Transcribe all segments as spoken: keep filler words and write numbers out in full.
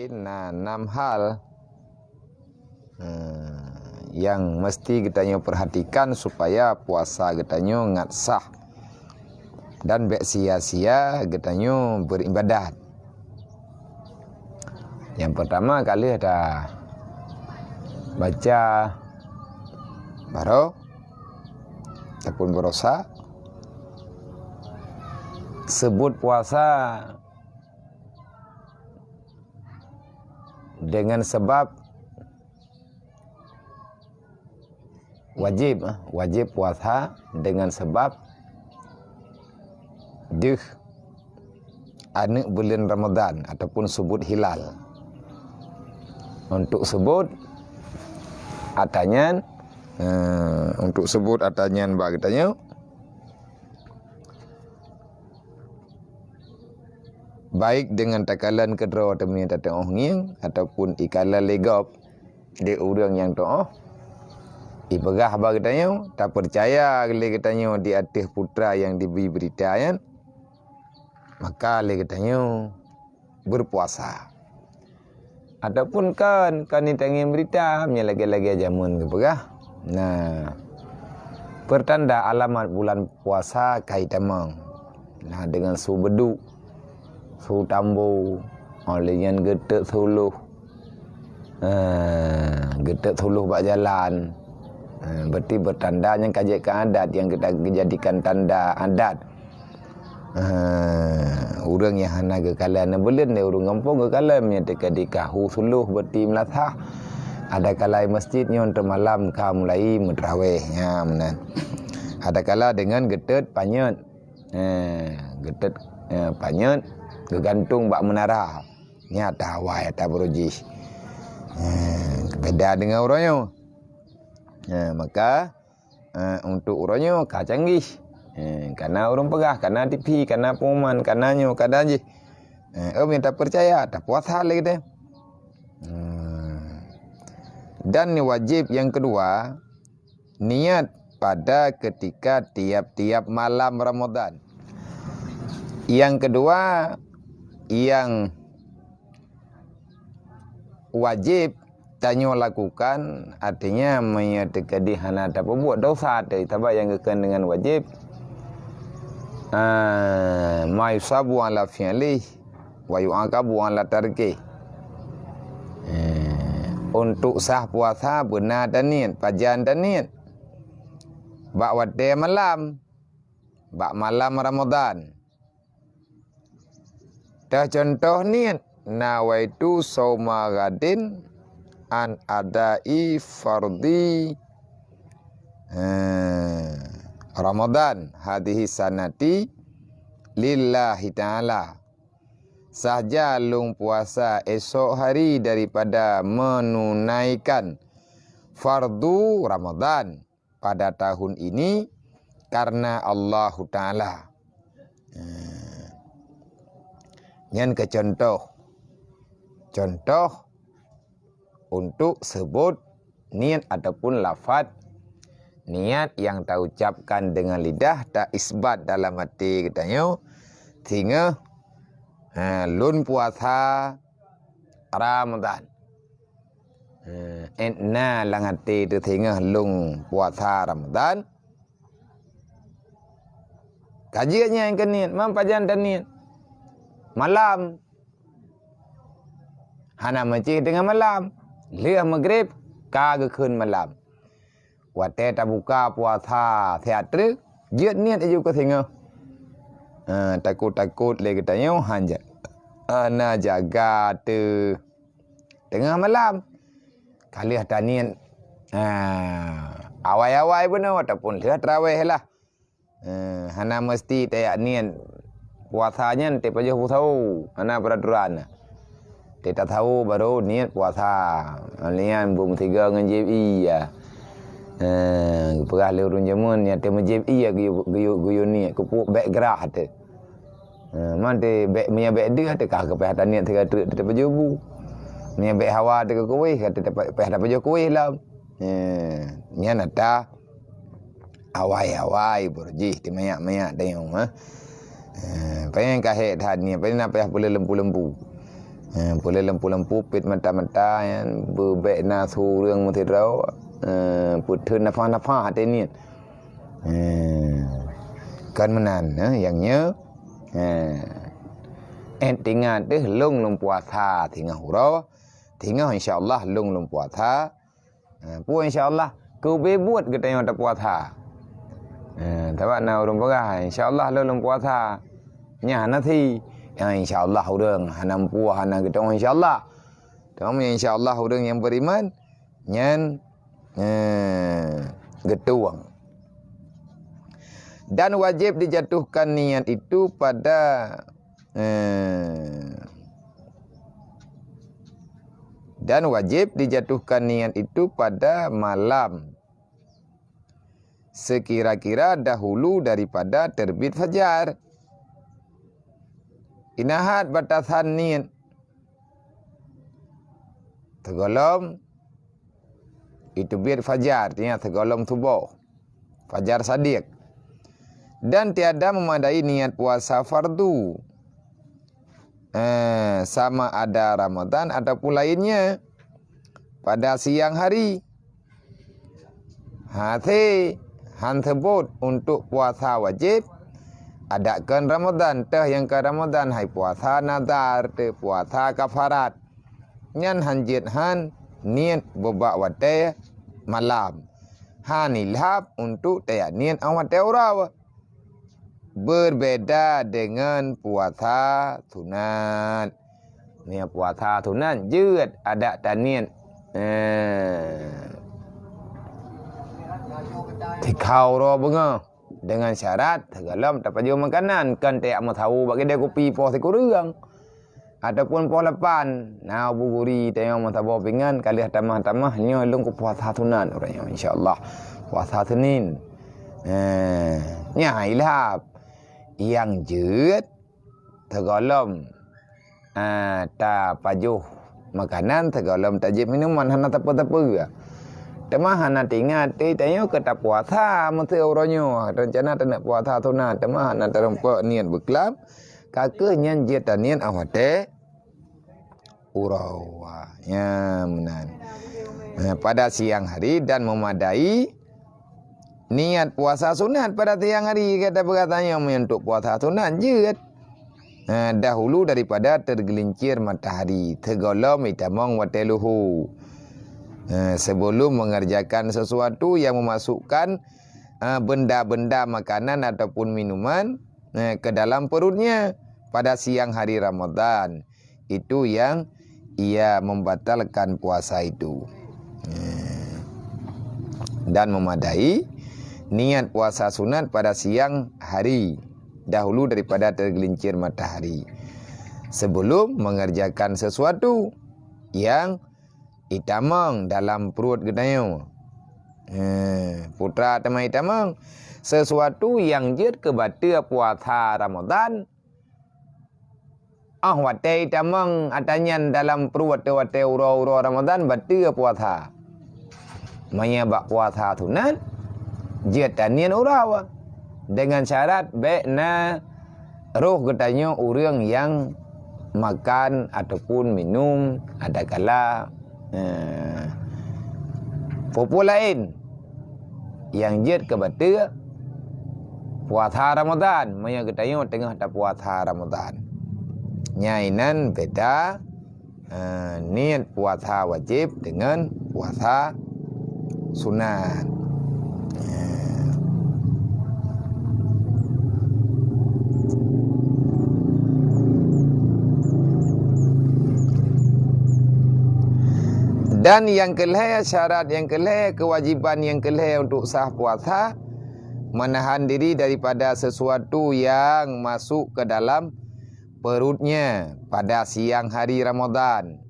Na enam hal, eh, nyang meusti geutanyoe peurhatikan supaya puasa geutanyoe ngat sah dan bék sia-sia geutanyoe beuribadat. Nyang peurtama ka lheueh ta baca baroe ataupun baroesa, seubut puasa dengan sabab wajéb, eh, wajéb puasa dengan sabab deuh aneuëk buleuen Ramadhan ataupun seubut hilal. Untuk seubut atra nyan, eh, untuk seubut atra nyan bak geutanyoe, baik deungon takalon keudroe teumé tateuôh ngieng ataupun ikalon lé gob di ureuëng nyang teuôh, ipeugah bak geutanyoe, tapeucaya lé geutanyoe di ateueh putra nyang dibri beurita nyan, maka lé geutanyoe beureupuasa. Ataupun kon, kon itangieng beurita, meunyoe lagée-lagée jameun geupeugah. Nah, peurtanda alamat bulan puasa ka itamong. Nah, deungon su beuduk, su tambo, óh lheueh nyan geuteuk su lôh. Ah, geuteuk su lôh bak jalan. Ah, berarti beutanda nyang ka jeuet keu adat nyang geuta-, geujadikan tanda adat. Ah, ureuëng nyang hana geukalon, na buleuen lé ureuëng gampông geukalon, meunyoe teuka di kahu su lôh beuti meulasah. Ada kalai masjid nyoe teuma malam ka mulai meutrawéh, nya meunan. Ada kala deungon geuteuk panyöt. Eh, geuteuk, eh, panyöt geugantung bak meunara. Nyan ata awai ata beurujih. Eh, beda deungon uroe nyoe. Eh, maka, eh, untuk uroe nyoe ka canggih. Eh, kana ureuëng peugah, kana T V, kana pengumuman, kana nyoe, kana jih. Eh, oh, minta percaya, tapuasa lé geutanyoe. Hmm. Dan ni wajib yang kedua, niat pada ketika tiap-tiap malam Ramadan. Yang kedua, yang wajib tanyoe lakukan, artinya meunyoe teukeudi hana tapeubuet dosa teuh, sabab nyang geukheun deungon wajib, ah, ma yusabu ala fi'lih wa yu'aqabu ala tarkih. Eh, untuk sah puasa beuna taniet, pajan taniet. Bak watée malam, bak malam Ramadan. Teucontoh niet, nawaitu sauma ghadin an adai fardhi, eh, Ramadan hadhihi sanati lillahi ta'ala. Sah ja lôn puasa esok hari daripada menunaikan fardu Ramadan pada tahun ini karena Allahu Ta'ala. Nah, nyan keu contoh. Contoh untuk sebut niet ataupun lafaz niet nyang taucapkan deungon lidah, taisbat dalam até geutanyoe, singoh, ha, lôn puasa Ramadan. Eh, na lam até teuh singoh lôn puasa Ramadan. Ka jeuet nyan keu niet, man pajan taniet. Malam. Hana meucéh teungoh malam. Lheueh meugreb, ka geukheun malam. Watée tabuka puasa siat treuk, jeuet niet laju keu singoh. Ha, takot-takot lé geutanyoe hana ja-, hana jaga teuh. Teungoh malam, ka lheueh taniet, ha, awai-awai bunoe ataupun lheueh trawéh lah. Eh, hana meusti tajak niet puasa nyan teuk pajoh busawo, hana peuraturan. Teuk tasawo barô niet puasa. Nyan beumeutiga ngon jieb ie. Eh, geupeugah lé ureuëng jameun nyan teuk meujieb ie geuyue, geuyue, geuyue niet, keupeue bék grah teuk. Eh, man teuk bék, meunyo bék deuh teuk ka geupéh taniet sigoe treuk teuk tapajoh bu. Meunyo bék hawa teuk keu kuéh ka teuk payah tapajoh kuéh lom. Eh, nyan ata awai-awai beurujih teuh manyak-manyak tanyoe, ha. Eh, pajan ka hék that nyan, pajan na payah peuleumpu-leumpu. Eh, peureulée lampu-lampu, pet mata-mata, nyan beubek na su ureuëng meusidroe, eh, peutheun nafah-nafah até niet. Eh, kon meunan, eh, nyang nyoe. Eh, eh, tingat deh lôn lôn puasa singoh uroe, singoh insya Allah lôn lôn puasa. Ha, peue insya Allah, keu ubé buet geutanyoe tapuasa. Ha, sabab na ureuëng peugah, "Insya Allah lôn lôn puasa." Nyan hana si. Ya, insya Allah ureuëng hana meupuasa, hana geutanyoe insya Allah. Teuma insya Allah ureuëng nyang beriman, nyan, eh, geutueng. Dan wajib dijatuhkan niat itu pada Eh, dan wajib dijatuhkan niat itu pada malam sekira-kira dahulu daripada terbit fajar. Inahat batasan niet. Sigohlom jiteubiet fajar, artinya sigohlom suboh. Fajar sadiq. Dan tiada memadai niat puasa fardu, eh, sama ada Ramadan ataupun lainnya, pada siang hari. Hase han seubot untuk puasa wajib, adak kon Ramadan, teuh nyang ka Ramadan, hai puasa nazar, teuh puasa kafarat. Nyan han jeuet han niet bubak watée malam. Han ilhab untuk tajak niet 'oh watée uroe. Berbeda dengan puasa sunat. Meunyoe puasa sunat jeuet adak taniet, eh, tikha uroe beungoh. Dengan syarat, sigohlom tapajoh makanan, kon tajak meusawo bak keudée kupi poh sikureueng, ataupun poh lapan, na Abu Guri tanyoe meusaboh pingan, ka lheueh tamah-tamah, nyoe lôn kupuasa sunat uroe nyoe, insya Allah. Puasa Senin. Eh, nyan ilhab. Nyang jeuet, sigohlom, ah, tapajoh makanan, sigohlom tajieb minuman, hana sapeue-sapeue. Teuma hana teuingat, eh, tanyoe ka tapuasa meuseue uroe nyoe, reuncana taneuk puasa sunat, teuma hana tarumpok niet beuklam, ka kheueh nyan jeuet taniet 'oh watée uroe. Nyan meunan. Eh, pada siang hari dan memadai niat puasa sunat pada siang hari, kata peugah tanyoe, meunyoe untuk puasa sunat jeuet, eh, dahulu daripada tergelincir matahari, sigohlom itamong watée luhu. Eh, sebelum mengerjakan sesuatu yang memasukkan, eh, benda-benda makanan ataupun minuman, eh, ke dalam perutnya pada siang hari Ramadan. Itu yang ia membatalkan puasa itu. Eh, dan memadai niat puasa sunat pada siang hari, dahulu daripada tergelincir matahari, sebelum mengerjakan sesuatu yang itamong dalam pruet geutanyoe. Eh, putra teuma itamong sesuatu nyang jeuet keu bateue puasa Ramadan, 'oh watée itamong atra nyan dalam pruet watée-watée uroe-uroe Ramadan bateue puasa. Meunyoe bak puasa sunat, jeuet taniet uroe, dengan syarat bék na roh geutanyoe ureuëng nyang makan ataupun minum adakala, eh, peue-peue laén nyang jeuet keu bateue puasa Ramadan, meunyoe geutanyoe teungoh tapuasa Ramadan. Nyan inan beda, eh, niet puasa wajéb deungon puasa sunat. Eh. Dan nyang keulhée, syarat nyang keulhée, keuwajiban nyang keulhée untuk sah puasa, menahan diri daripada sesuatu yang masuk ke dalam perutnya pada siang hari Ramadan.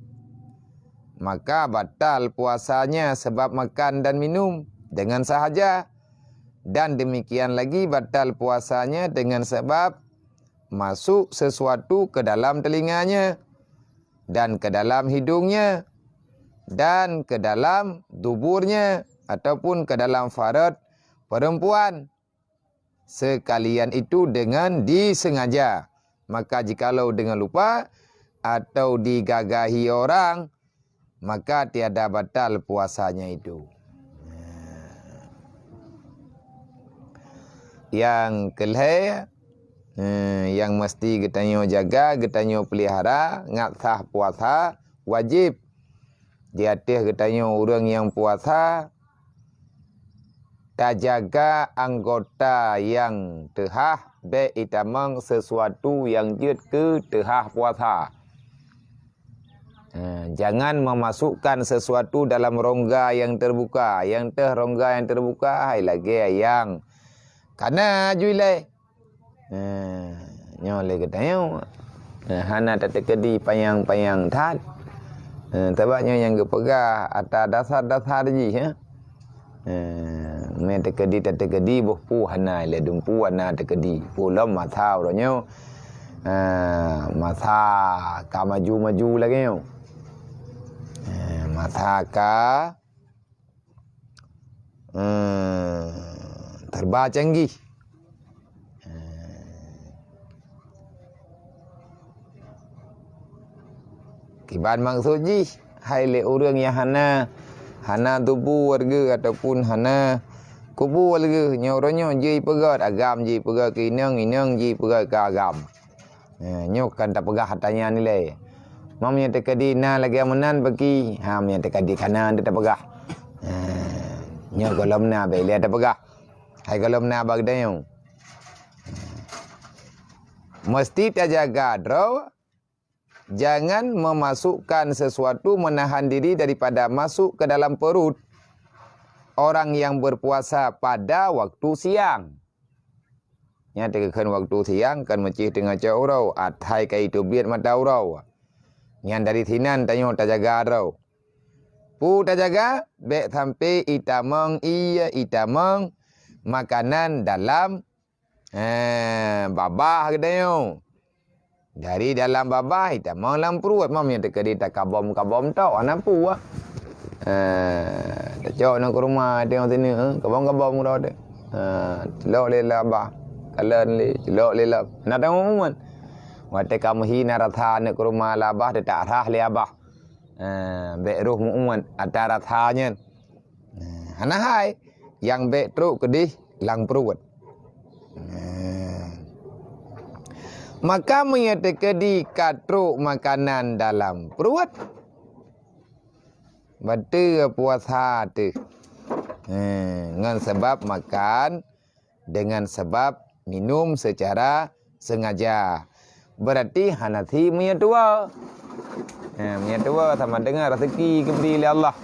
Maka batal puasanya sebab makan dan minum dengan sahaja, dan demikian lagi batal puasanya dengan sebab masuk sesuatu ke dalam telinganya, dan ke dalam hidungnya, dan ke dalam duburnya, ataupun ke dalam farot perempuan. Sekalian itu dengan disengaja. Maka jikalau dengan lupa, atau digagahi orang, maka tiada batal puasanya itu. Nyang keulhée, eh, nyang meusti geutanyoe jaga, geutanyoe peulihara, ngat sah puasa, wajéb di ateueh geutanyoe ureuëng nyang puasa, tajaga anggota nyang teuhah, bék itamong sesuatu nyang jeuet keu teuhah puasa. Eh, jangan memasukkan sesuatu dalam rongga yang terbuka. Nyang teuh rongga nyang terbuka, hai lagée nyang kana ju ilée. Eh, nyoe lé geutanyoe. Eh, hana tateukeudi panyang-panyang that. Eh, sabab nyoe nyang geupeugah ata dasar-dasar jih, ya. Eh, mé teukeudi tateukeudi boh peue hana ilée dumpeue hana teukeudi. Peue lom masa uroe nyoe, eh, masa ka maju-maju lagée nyoe. Eh, masa ka, eh, serba canggih. Kiban maksud jih, hai lé ureuëng nyang hana, hana tubu wareuga ataupun hana kubu wareuga, nyoe uroe nyoe jih peugét agam, jih peugét keu inong, inong jih peugét keu agam. Eh, nyoe kan tapeugah ata nyan ilée. Mam nyang teukeudi na lagée meunan bagi, ha, nyang teukeudi kana tapeugah. Eh, nyoe gohlom na bék ilée tapeugah. Hai gohlom na bak geutanyoe. Mesti tajaga droe, jangan memasukkan sesuatu menahan diri daripada masuk ke dalam perut orang yang berpuasa pada waktu siang. Nyan teukheun waktu siang kan meucih teungoh cok uroe, athai ka iteubiet mata uroe. Nyan dari sinan tanyoe tajaga droe. Peue tajaga, bék sampai itamong ie, itamong makanan dalam, eh, babah geutanyoe. Dari dalam babah itamong lam pruet, mam nyang teukeudi takabom-kabom tok, hana peue. Eh, tacok na keu rumoh teuh sini, eh, kabom-kabom uroe teuh. Eh, celok lé lam babah, kalon lé, celok lé lam. Na teuh umat. Watée ka meuhi na rasa na keu rumoh lam babah, teutak rhah lé babah. Eh, bék roh meu-uet ata rasa nyan. Eh, hana hai, nyang bék trok keudeh lam pruet. Eh. Maka meunyoe teukeudi ka trok makanan dalam pruet, bateue puasa teuh. Eh, ngon sabab makan dengan sebab minum secara sengaja. Berarti hana thi meunyoe tuwoe. Ha, meunyoe tuwoe sama dengan rezeki geubri lé Allah.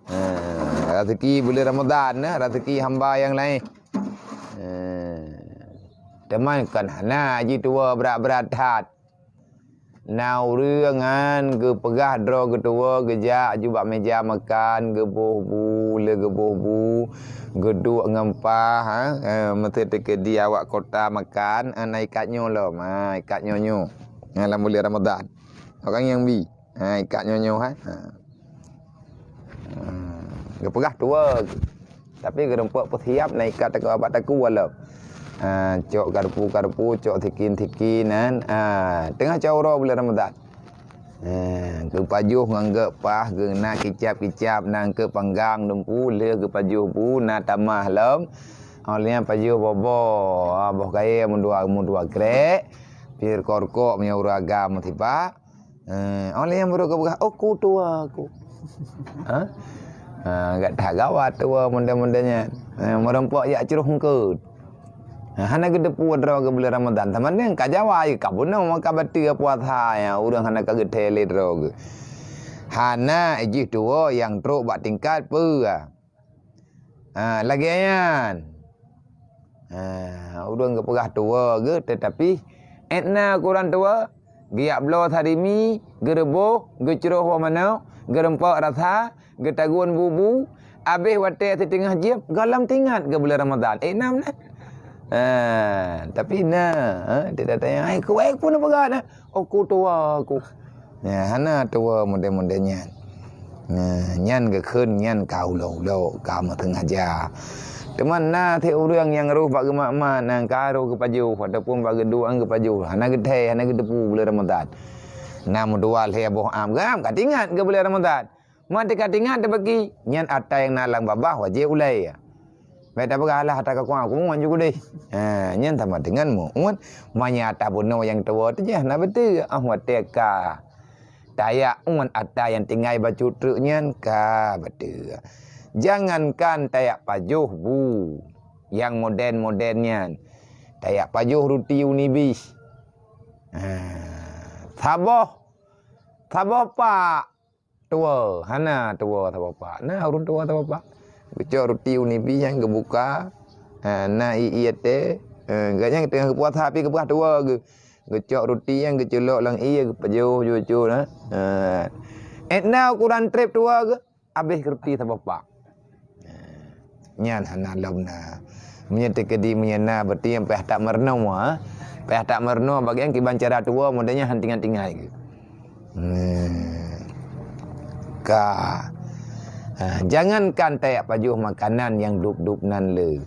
Ha, rezeki buleuen Ramadhan, ha, rezeki hamba nyang laén. Ha, teuma kon hana jituwoe brat-brat that. Na ureuëng nyan geupeugah droe geutuwoe geujak aju bak meuja makan, geuboh bu, lé geuboh bu, geuduek ngon pah, ha, eh, meusé teukeudi awak kota makan, eh, na ikat nyoe lom, ha, ikat nyoe nyoe. Ha, lam buleuen Ramadhan. Orang nyang bi, ha, ikat nyoe nyoe, ha. Ha. Hmm, geupeugah tuwoe. Tapi geurumpok peusiab na ikat takue bak takue lom. Ha, cok garpu-garpu, cok sikin-sikin nyan. Ha, teungoh cot uroe buleuen Ramadhan. Ha, geupajoh ngon geuh pah, geuna kicab-kicab, na keu panggang dumpu, lheueh geupajoh bu, na tamah lom. Óh lheueh nyan pajoh bobo, ha, boh kayée meudua, meudua krek, pih rukok-rukok meunyoe ureuëng agam meusipak. Eh, óh lheueh nyan baru geupeugah, "Oh, ku tuwoe ku." Ha? Ha, gak that gawat tuwoe model-model nyan. Eh, meurumpok jak cruh eungkôt. Ha, hana geuteupeue droe geuh buleuen Ramadhan. Sama deungon ka Jawa, ka bunoe maka bateue puasa nyan, ureuëng hana ka geuthée lé droe geuh. Hana jih tuwoe nyang trok bak tingkat peue. Ha, lagée nyan. Ha, ureuëng geupeugah tuwoe geuh, teutapi ék na keu ureuëng tuwoe, geujak bloe sarimi, geureuboh, geucroh woe manok, geurumpok rasa, geutagun bu-bu, abéh watée siteungoh jieb, gohlom teuingat geuh buleuen Ramadhan. Ék na meunan. Ha, tapi na, ha, tidak tanya, "Hai, ku, eh, ku na peugah na?" "Oh, ku tuwoe ku." Nyan, hana tuwoe model-model nyan. Nah, nyan geukheun nyan ka ulo-ulo, ka meuteungaja. Teuma na sit ureuëng nyang roh bak geumat-mat, nyang ka roh geupajoh, ataupun bak geuduek geupajoh, hana geuthée, hana geuteupeue buleuen Ramadhan. Na meudua lhèe boh am, gam ka tingat keu buleuen Ramadhan. Meunyo ka tingat teubagi, nyan ata nyang na lam babah wajéb ulée. Bèk tapeugah, "Alah, ata ka kuat, aku muat ju keudeh." Ha, nyan sama dengan muat. Meunyo ata bunoe nyang tuwoe teuh, hana beutôi, ah, watèe ka tayak uet ata nyang tinggai bacut treuk nyan, ka beutôi. Jangankan tayak pajoh bu nyang moden-moden nyan, tayak pajoh ruti u nibih. Ha, saboh, saboh pak tuwoe, hana tuwoe saboh pak. Na ureueng tuwoe saboh pak. Geucok ruti u nibih nyan geubuka, ha, na ié-ié teh. Ha, gobnyan teungoh geupuasa tapi geupeugah tuwoe geuh. Geucok ruti nyan geuculok lam ié geupajoh ju-ju na. Ha. Ék na ukuran trép tuwoe geuh, abéh ruti saboh pak. Nyan hana lom na. Meunyoe teukeudi meunyoe na, berarti nyang payah that meurunoe, ha? Payah that meurunoe bagi nyang kiban cara tuwoe, model nyan han tingat-tingat geuh. Hmm. Ka. Ha, jangankan tayak pajoh makanan nyang dub-dub nan le.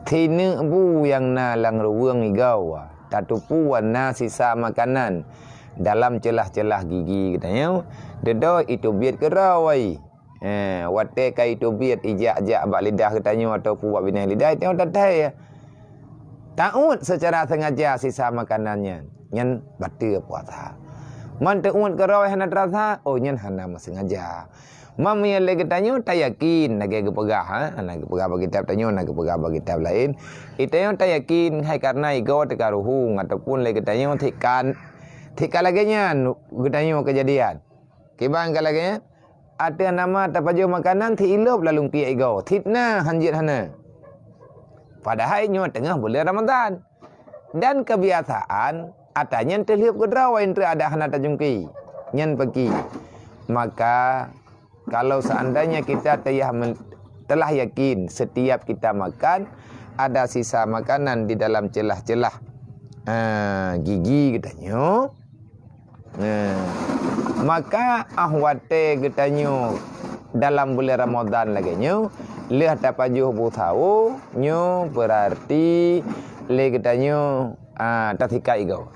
Sineuk bu nyang na lam ruweueng igoe, tateupeue na sisa makanan dalam ceulah-ceulah gigi geutanyoe, dudoe iteubiet keudroe. Eh, watèe ka iteubiet ijak-jak bak lidah geutanyoe ataupun bak binéh lidah, tanyoe tathèe. Tauet seucara sengaja sisa makanan nyan, nyan bateue puasa. Man teuet keudroe hana teurasa, oh, nyan hana meusengaja. Man meunyoe lé geutanyoe tayakin, lagèe geupeugah, ha, hana geupeugah bak kitab tanyoe, hana geupeugah bak kitab laén. Geutanyoe tayakin hai kareuna igoe teuka ruhueng ataupun lé geutanyoe tikan, tika lagèe nyan geutanyoe keujadian. Kiban ka lagèe nyan, ateueh nama tapajoh makanan, si ilop lalung piek igoe, sit na han jeuet hana. Padahai nyoe teungoh buleuen Ramadhan. Dan keubiasaan, ata nyan teulheuep keudroe, indra adak hana tajungki. Nyan peuki. Maka, kalau seandainya kita tayah men-, telah yakin setiap kita makan, ada sisa makanan di dalam celah-celah, eh, gigi geutanyoe, Nah, maka ah watèe geutanyoe dalam buleuen Ramadhan lagèe nyoe, lheueh tapajoh bu sawo, nyoe beurarti lé geutanyoe, ah, tasikat igoe.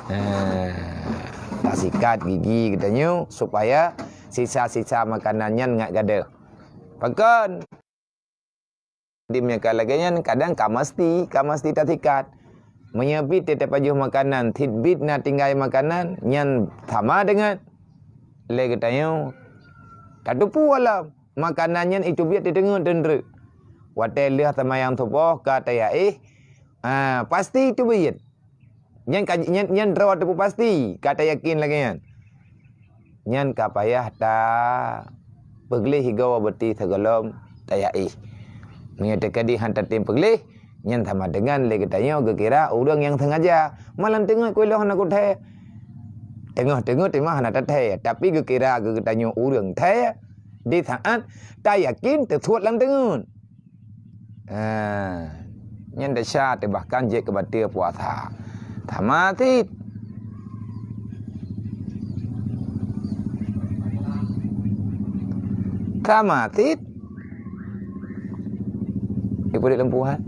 Nah, tasikat gigi geutanyoe supaya sisa-sisa makanan nyan ngat gadôh. Pakon? Di meunyoe ka lagèe nyan, kadang ka meusti, ka meusti tasikat. Meunyoe bit teuh tapajoh makanan, sit bit na tinggai makanan, nyan sama deungon lé geutanyoe tateupeue lom. Makanan nyan iteubiet teuteungeut teundreuk. Watèe lheueh seumayang suboh ka tayak éh, ha, pasti iteubiet. Nyan ka, nyan, nyan droe teupeue pasti, ka tayakin lagèe nyan. Nyan ka payah tapeugleh igoe beurarti sigohlom tayak éh. Meunyoe teukeudi han tatem peugleh, nyan sama deungon lé geutanyoe geukira ureueng nyang sengaja. Malam teungeut keu lôn hana kuthèe. Teungoh-teungeut teuma hana tathèe, tapi geukira keu geutanyoe ureueng thèe di saat tayakin teusuet lam teungeut. Ha, nyan desya teuh bahkan jeuet keu bateue puasa. Sama cit. Sama cit. Ipeuduek lampu, ha?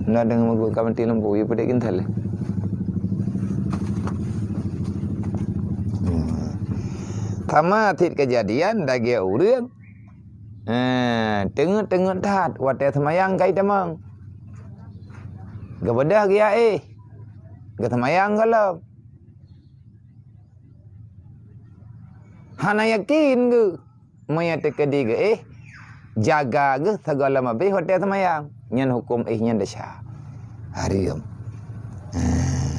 Nah, deungon meugut ka mati lampu, ipeuduek kintal. Hmm. Sama cit keujadian lagèe ureueng Eh, teungeut-teungeut that watèe seumayang ka itamong. Geubeudôh geujak éh, geuseumayang gohlom. Hana yakin geuh, meunyoe teukeudi geuéh, jaga geuh sigohlom abéh watèe seumayang. Nyan hukôm éh nyan desya. Hareuem. Eh.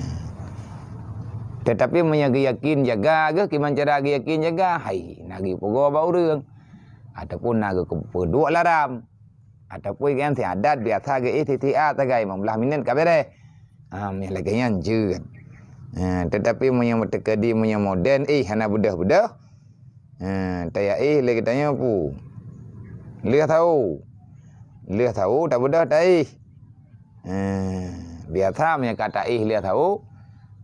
Teutapi meunyoe geuyakin jaga geuh, kiban cara geuyakin jaga, hai, na geupeugoe bak ureueng. Ataupun na geupeuduek laram, ataupun nyang si adat biasa geuéh tieb-tieb sagai limong blah minét ka beres. Ha, meunyo lagèe nyan jeuet. Ha, teutapi meunyo teukeudi meunyo moden éh hana beudôh-beudôh, ha, tayak éh lé geutanyoe peue? Lheueh sawo. Lheueh sawo tabeudôh taéh. Ha, biasa meunyo ka taéh lheueh sawo,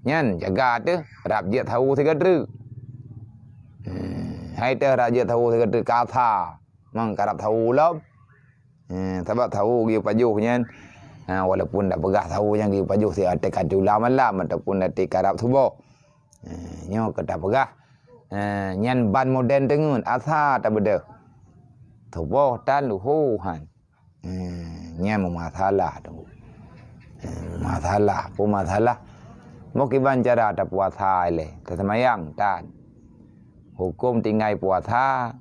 nyan jaga teuh rab jeuet sawo sigoe treuk. Ha, hai teuh rab jeuet sawo sigoe treuk ka sa. Mang karab sawo lom. Eh, sabab sawo geupajoh nyan, Ha, walaupun tapeugah sawo nyang geupajoh siat teuka tula malam ataupun teuka rab suboh. Ha, nyoe keu tapeugah. Ha, nyan ban modern teungeut, asa tabeudôh. Suboh tan luho han. Hmm, nyan meumasalah tu. Hmm, masalah, peue masalah? Meukiban cara tapuasa ilée, taseumayang tan. Huköm tinggai puasa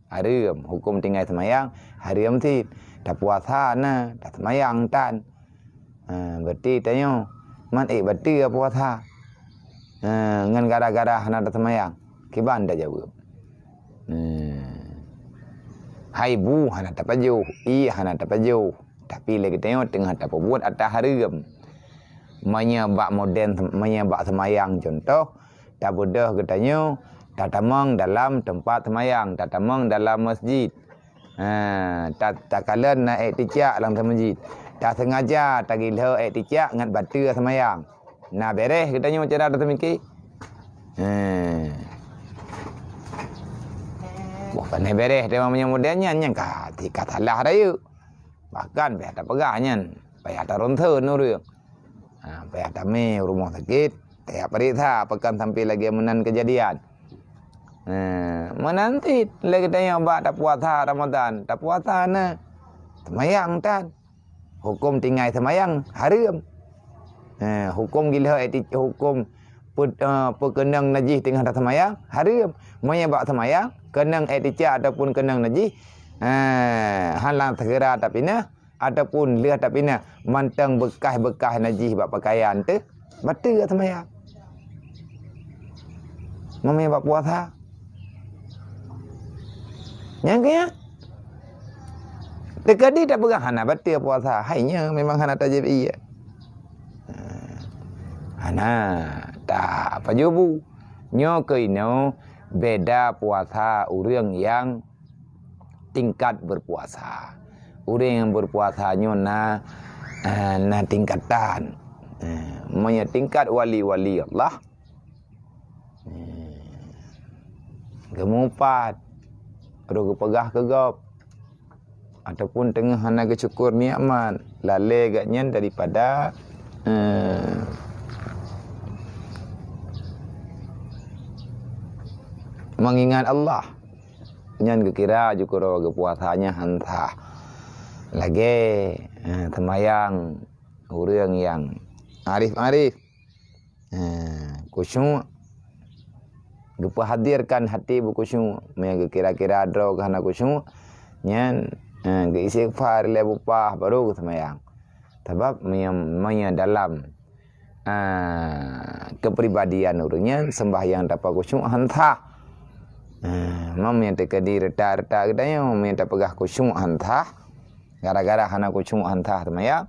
hareuem, huköm tinggai seumayang hareuem cit. Tapuasa na, taseumayang tan. Ha, berarti tanyoe man ék bateue puasa. Ha, ngon gara-gara hana taseumayang. Kiban tajaweueb. Hmm. Hai bu hana tapajoh, ié hana tapajoh, tapi lé geutanyoe teungoh tapeubuet ata hareuem. Meunyoe bak modern, meunyoe bak seumayang cuntoh, tabeudôh geutanyoe tatamong dalam teumpat seumayang, tatamong dalam masjid. Ha, ta-, takalon na ék ticak lam masjid. Taseungaja tagilho ék ticak ngat bateue seumayang. Na béréh geutanyoe cara taseumike? He. Boh pane béréh teuma meunyoe modern nyan, nyan ka, ka salah rayeuk. Bahkan payah tapeugah nyan, payah taronson ureuëng. Ha, payah tamé rumoh sakét, payah pareksa pakon sampai lagée meunan keujadian. Ha, meunan cit lé geutanyoe bak tapuasa Ramadan, tapuasa na, seumayang tan. Huköm tinggai seumayang hareuem. Eh, huköm gilho eti-, huköm pe-, eh, peukeunong najih teungoh taseumayang hareuem. Meunyoe bak seumayang keunong eticak ataupun keunong najih, eh, hana segera tapinah ataupun lheueh tapinah mantong beukah-beukah najih bak peukayan teuh, bateue seumayang. Meunyoe bak puasa. Nyang keu nyan. Teukeudi tapeugah hana bateue puasa, hai nyoe memang hana tajieb ié. Hana, tak pajoh bu. Nyoe keuh inoe beda puasa ureuëng nyang tingkat berpuasa. Ureuëng nyang berpuasa nyoe na, eh, na tingkatan. Eh, meunyoe tingkat wali-wali Allah, eh, geumupat, roh geupeugah keu gob, ataupun teungoh hana geusyukur nikmat, lalée gobnyan daripada, eh, mengingat Allah. Nyan geukira jukuro geupuasa nyan han sah. Lagée, eh, seumayang ureuëng nyang arif-arif, eh, khusyuk, geupeuhadirkan hati beukhusyuk. Meunyoe geukira-kira droe geuh hana khusyuk, nyan, eh, geuistighfar lé bupah baru geuseumayang. Sabab meunyoe, meunyoe dalam ah, kepribadian ureuëng nyan, sembahyang tapeugah khusyuk han sah. Ah, meunyoe teukeudi reuta-reuta geutanyoe, meunyoe tapeugah khusyuk han sah, gara-gara hana khusyuk han sah seumayang,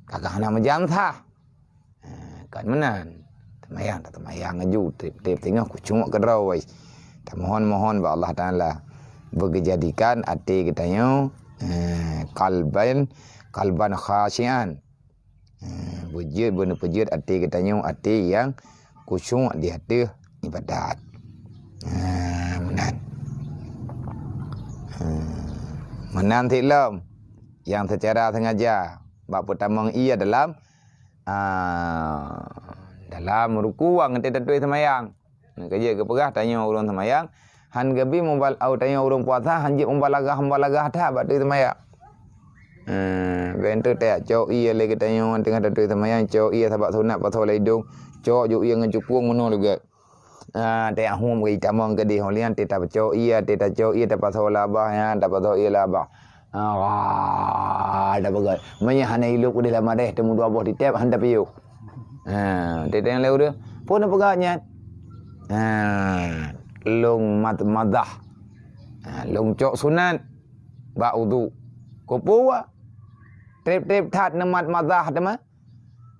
ka hana meujan sah. Ah, kan meunan. Seumayang, taseumayang laju, tiep-tiep teungoh khusyuk keudroe. Tamohon-mohon bak Allah Taala beugeujadikan até geutanyoe, eh, kalban, kalban khasyian. Ha, beujeuet, beuneupeujeuet até geutanyoe, até nyang khusyuk di ateueh ibadat. Ha, meunan. Ha, meunan cit lom nyang seucara sengaja bak peutamong ié dalam, ha, dalam ruku nyang teutatui seumayang. Keujeuet geupeugah tanyoe ureuëng seumayang, han geubi mubal-, au tanyoe ureuëng puasa, han jeuet mubalaghah-mubalaghah that bak teuseumayang. Eh, ben teuh teuka cok ié lé geutanyoe teungoh tatui seumayang, cok ié sabab sunat pasoe lam idong, cok ju ié ngon cupong meunoe lagée. Ah, teuka hom geutamong keudeh, ho lian teuka cok ié, teuka cok ié, tapasoe lam babah, ya, tapasoe ié lam babah. Ah, wah, dah peugah. Meunyoe hana ilop udeh lam madeh, teumu dua boh titep, han tapiôh. Ha, teuka lé ureuëng, peue neupeugah nyan? Ha, lôn mat-, madah. Ha, lôn cok sunat bak udhu. Kupeue? Treb-treb that neumat madah teuma.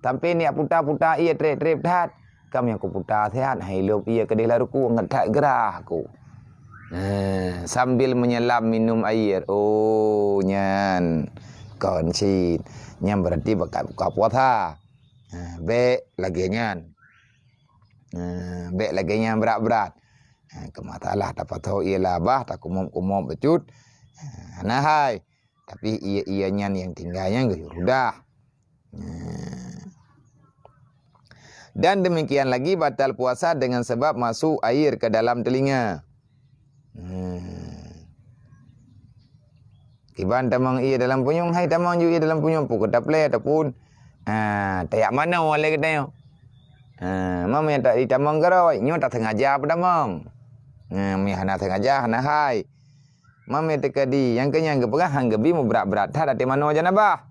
Sampai niyak puta-puta ié treb-treb that. Kam nyang kuputa siat, hai lôn ié keudeh lam ruku, ngat that grah ku. Nah, sambil menyelam minum air. Oh, nyan. Kon cit. Nyan berarti bekat buka puasa. Nah, bék lagée nyan. Nah, bék lagée nyan brat-brat. Nah, keu masalah tapasoe ié lam babah, takumöb-kumöb bacut. Nah, hana hai. Tapi ié-ié nyan nyang tinggai nyan geuyue rudah. Nah. Dan demikian lagi batal puasa dengan sebab masuk air ke dalam telinga. Hmm. Kiban tamong ié dalam punyueng, hai tamong ju ié dalam punyueng, pukon taplé ataupun, ha, tajak manoe lé geutanyoe. Ha, meunyo ta-, tamong keurôi, nyoe tasengaja peutamong. Ha, meunyo hana sengaja, hana hai. Meunyo teukeudi, nyang keu nyan geupeugah han geubi meubrat-brat that até manoe janabah.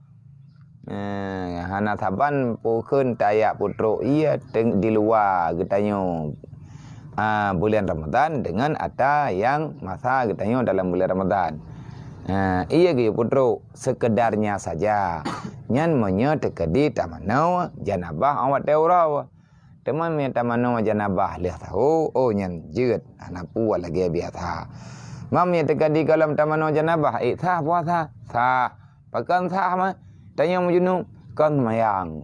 Eh, hana saban pukon tajak peutrok ié teng-, di luwa geutanyoe, ah, bulan Ramadhan deungon ata nyang masa geutanyoe dalam bulan Ramadhan. Ah, ié geuyue peutrok seukedarnya saja. Nyan meunyo teukeudi tamanoe janabah 'oh watée uroe. Teuma meunyo tamanoe janabah lheueh saho, oh nyan jeuet, hana peue lagée biasa. Meunyo teukeudi gohlom tamanoe janabah, ék sah puasa? Sah. Pakon sah mah? Tanyoe meujunub, kon seumayang.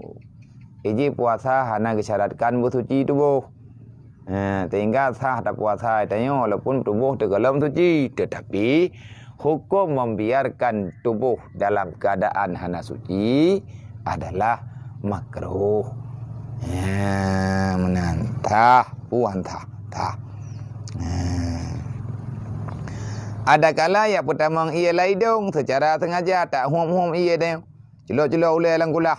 Iji puasa hana geusyaratkan beusuci tuboh. Eh, sehingga sah tapuasa tanyoe walaupun tuboh teuh gohlom suci, tetapi huköm membiarkan tuboh dalam keadaan hana suci adalah makruh. Ya, meunan. Tah, puan tah, tah. Ya. Adakala nyang peutamong ié lam idong seucara sengaja tahuem-huem ié nyan. Culok-culok ulée lam kulah.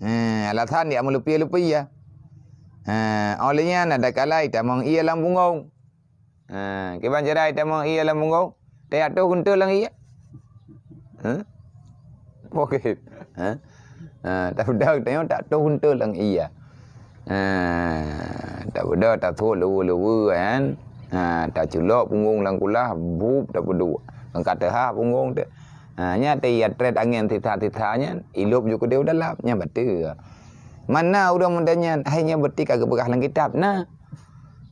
Ha, alasan jak meulupie-lupie ié. Ha, óh lheueh nyan adakala tamong ié lam punggong. Ha, kiban cara tamong ié lam punggong, tajak toh gunteul lam ié. Ha? Poket. Ha? Ha, tapeudong tanyoe tak toh gunteul lam ié. Ha, tapeudong tasot leue-leue kan. Ha, taculok punggong lam kulah, bup tapeuduek. Ngon ka teuhah punggong teuh. Ha, nyan teuh ié trét angén sisa-sisa nyan, ilop ju keudeh u dalam, nyan bateue. Mana ureuëng meudan nyan, hai nyan beuti ka geupeugah lam kitab, na.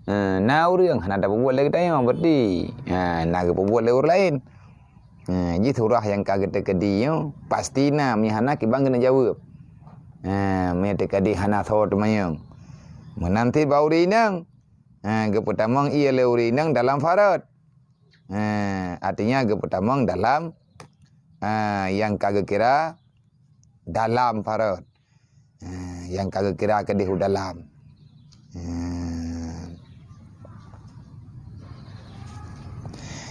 Ha, na ureuëng hana tapeubuet lé geutanyoe, beuti. Ha, na geupeubuet lé ureuëng laén. Ha, jih surah nyang ka geuteukeudi nyoe, pasti na, meunyo hana kiban keuneuk jaweueb. Ha, meunyo teukeudi hana soe teumanyong. Meunan cit bak ureuëng inong. Ha, geupeutamong ié lé ureuëng inong dalam farot. Ha, artinya geupeutamong dalam, ha, nyang ka geukira dalam farot. Ha, nyang ka geukira keudeh u dalam. Ha.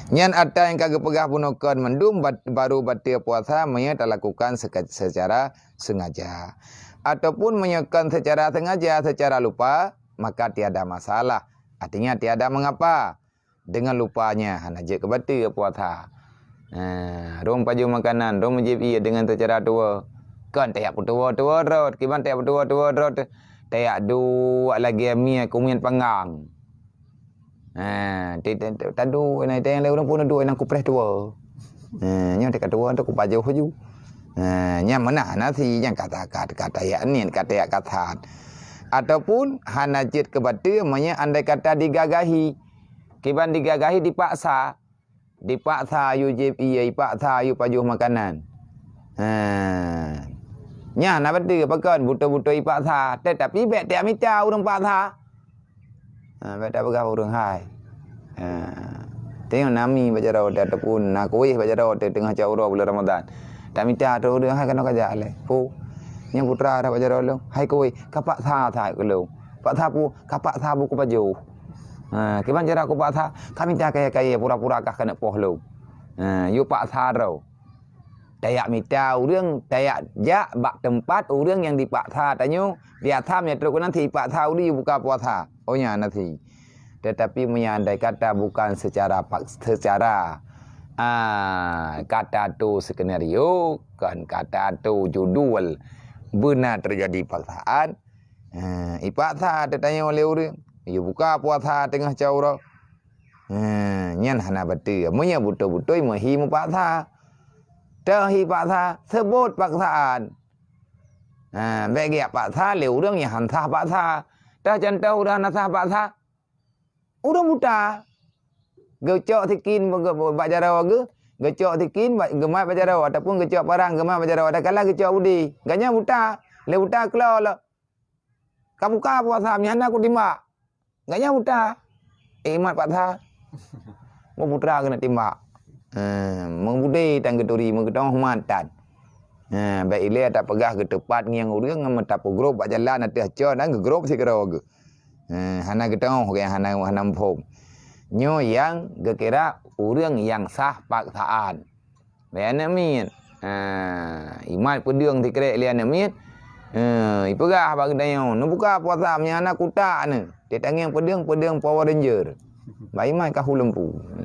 Nyan atra nyang ka geupeugah bunoe kon mandum bat-, baru bateue puasa meunyo talakukan seke-, secara sengaja. Ataupun meunyo kon secara sengaja, secara lupa, maka tiada masalah. Artinya tiada mengapa. Deungon lupa nyan hana jeuet keu bateue puasa. Ha, rhom pajoh makanan, rhom jieb ié deungon teucara tuwoe. Kon tajak peutuwoe-tuwoe rot, kiban tajak peutuwoe-tuwoe rot, tajak duek lagée mié kumiet panggang. Ha, ti-, ti-, ti-, taduek inan, tajak lé ureuëng pun duek inan kupreh tuwoe. Ha, nyoe teuka tuwoe tu kupajoh laju. Ha, nyan meunan nasi nyang kata-kata, kata yak niet, kata yak kasat. Ataupun hana jeuet keu bateue meunyo andai kata digagahi. Kiban digagahi dipaksa. Dipaksa yue jieb ié, dipaksa yue pajoh makanan. Ha. Nyan na beutôi pakon beutôi-beutôi dipaksa, tetapi bék tajak mita ureuëng paksa. Ha, bék tapeugah ureuëng hai. Ha. Tengok na mi bak jaroe teuh ataupun na kueh bak jaroe teuh teungoh cot uroe bulan Ramadhan. Tamita ateueh ureuëng hai keunoe kajak lé. Pu. Nyan putra dah bak jaroe lôn. Hai kueh, kapaksa that keu lôn. Paksa pu, kapaksa buku pajoh. Ha, kiban cara kupaksa, kamita kayée-kayée pura-pura kah keuneuk poh lôn. Ha, yue paksa droe. Tajak mita ureuëng, tajak jak bak teumpat ureuëng nyang dipaksa tanyoe, biasa meunyo trok keunan si ipaksa ureuëng yue buka puasa. Oh nyan na si. Tetapi meunyo andai kata bukan secara pak-, secara, ah, kata tu skenario, kan kata tu judul beuna teujadi paksaan, ha, ipaksa teutanyoe lé ureuëng, yue buka puasa teungoh cot uroe. Ha, nyan hana beutôi. Meunyo beutôi-beutôi meuhi meupaksa. Teuh hi paksa, seubot paksaan. Ha, bék geujak paksa lé ureuëng nyang han sah paksa. Teuh contoh ureuëng hana sah paksa. Ureuëng buta. Geucok sikin bak, bak jaroe geuh, geucok sikin bak, geumat bak jaroe ataupun geucok parang geumat bak jaroe. Adakala geucok budi. Gobnyan buta. Lé buta keulok lom. Ka buka puasa, meunyo hana kutimbak. Gobnyan buta. Imat paksa. Meu putra keuneuk timbak. Ha, meubudé tan geuturi, meugeuteuoh mat tan. Ha, bèk ilèe tapeugah geuteupat ngieng ureueng, ngon meutapeugrob bak jalan ateueh con dan geugrob sidroe geuh. Ha, hana geuteuoh, hana, hana muphom. Nyoe nyang geukira ureueng nyang sah paksaan. Bèk aneuk miet. Ha, imat peudeueng sikrek lé aneuk miet. Ha, ipeugah bak geutanyoe, "Neubuka puasa, meunyo hana kutak neuh." Teutangieng peudeueng, peudeueng Power Ranger. Bak imat kahu lampu. Ha.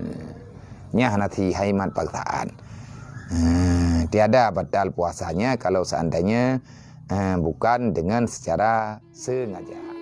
Nyan hana si hai mat paksaan. Ha, tiada batal puasanya kalau seandainya, ha, bukan dengan secara sengaja.